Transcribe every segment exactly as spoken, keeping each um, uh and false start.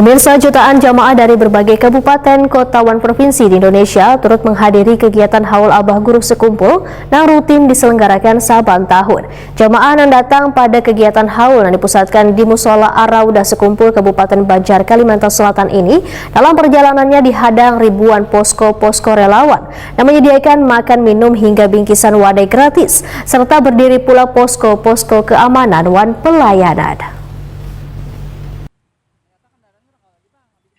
Pemirsa, jutaan jamaah dari berbagai kabupaten, kota, wan provinsi di Indonesia turut menghadiri kegiatan Haul Abah Guru Sekumpul nang rutin diselenggarakan saban tahun. Jamaah nang datang pada kegiatan haul nang dipusatkan di Musola Ar-Raudah Sekumpul, Kabupaten Banjar, Kalimantan Selatan ini, dalam perjalanannya dihadang ribuan posko-posko relawan nang menyediakan makan, minum, hingga bingkisan wadai gratis, serta berdiri pula posko-posko keamanan wan pelayanan.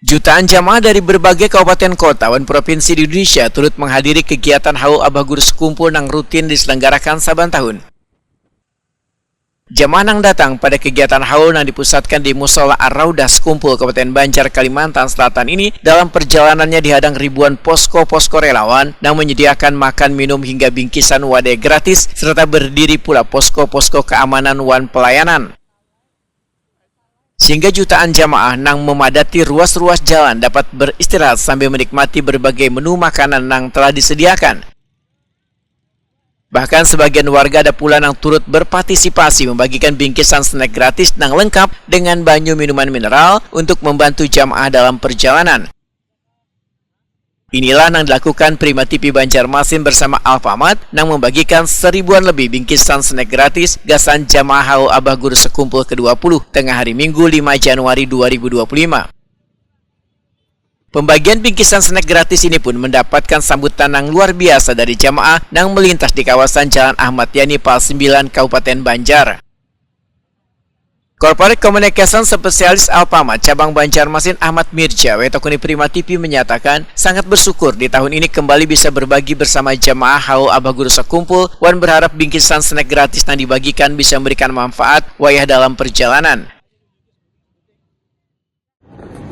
Jutaan jamaah dari berbagai kabupaten, kota, wan provinsi di Indonesia turut menghadiri kegiatan Haul Abah Guru Sekumpul nang rutin diselenggarakan saban tahun. Jamaah nang datang pada kegiatan haul nang dipusatkan di Musola Ar-Raudah Sekumpul, Kabupaten Banjar, Kalimantan Selatan ini, dalam perjalanannya dihadang ribuan posko-posko relawan nang menyediakan makan, minum, hingga bingkisan wadai gratis, serta berdiri pula posko-posko keamanan wan pelayanan. Sehingga jutaan jamaah nang memadati ruas-ruas jalan dapat beristirahat sambil menikmati berbagai menu makanan nang telah disediakan. Bahkan sebagian warga ada pula nang turut berpartisipasi membagikan bingkisan snack gratis nang lengkap dengan banyu minuman mineral untuk membantu jamaah dalam perjalanan. Inilah nang dilakukan Prima T V Banjarmasin bersama Alfamart nang membagikan seribuan lebih bingkisan snack gratis gasan jamaah Haul Abah Guru Sekumpul kedua puluh tengah hari Minggu, lima Januari dua ribu dua puluh lima. Pembagian bingkisan snack gratis ini pun mendapatkan sambutan nang luar biasa dari jamaah nang melintas di kawasan Jalan Ahmad Yani, Pal sembilan, Kabupaten Banjar. Corporate Communication Spesialis Alfamart Cabang Banjarmasin, Ahmad Mirja, wetakuni Prima T V, menyatakan sangat bersyukur di tahun ini kembali bisa berbagi bersama jamaah Haul Abah Guru Sekumpul wan berharap bingkisan snack gratis yang dibagikan bisa memberikan manfaat wayah dalam perjalanan.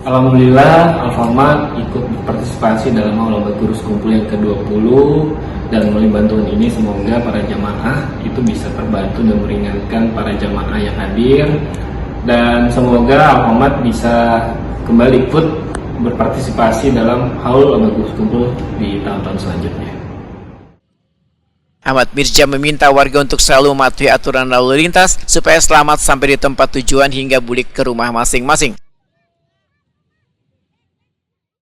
Alhamdulillah, Alfamart ikut berpartisipasi dalam Haul Abah Guru Sekumpul yang kedua puluh, dan melalui bantuan ini semoga para jamaah itu bisa terbantu dan meringankan para jamaah yang hadir, dan semoga Alfamart bisa kembali ikut berpartisipasi dalam Haul Abah Guru Sekumpul di tahun-tahun selanjutnya. Ahmad Mirja meminta warga untuk selalu mematuhi aturan lalu lintas supaya selamat sampai di tempat tujuan hingga bulik ke rumah masing-masing.